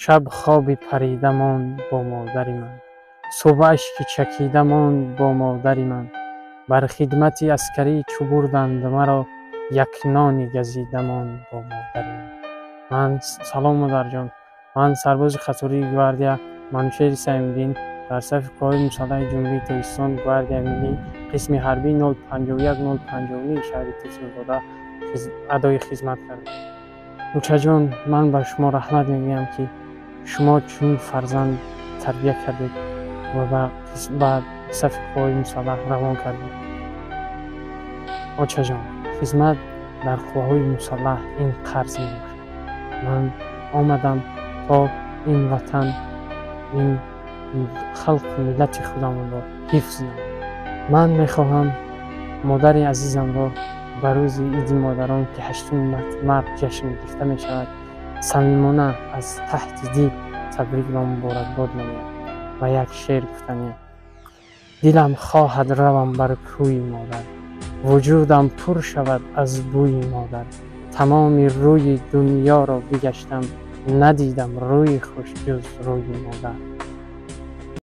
Шаб хоби парида монд бо модари ман, субҳ ашки чакида монд бо модари ман. Бар хидмати аскарӣ чу бурданд маро, як нони газида монд бо модари ман. Ман салом, модарҷон. Ман сарбози қатории гвардия Манучеҳри Саимуддин дар сафи Қувваҳои Мусаллаҳи Ҷумҳурии Тоҷикистон, Гвардияи Миллӣ, қисми ҳарбии 051 059 шаҳри Турсунзода адои хизмат кардам. Учаҷон, ман ба шумо раҳмат мегӯям, ки шумо чун фарзанд тарбия кардед ва ба сафи Қувваҳои Мусаллаҳ равон кардед. Очаҷон, хизмат дар Қувваҳои Мусаллаҳ ин қарз мебошад. Ман омадам то ин ватан, ин халқу миллати худамонро ҳифз намоям. Ман мехоҳам модари азизамро ба рӯзи Иди модарон, ки 8 март ҷашн гирифта мешавад, самимона аз таҳти дил табрик ва муборакбод намоям ва як шеър гуфтаниям. Дилам хоҳад равам бар кӯи модар, вуҷудам пур шавад аз бӯи модар. Тамоми рӯи дунёро бигаштам, надидам рӯи хуш ҷуз рӯи модар.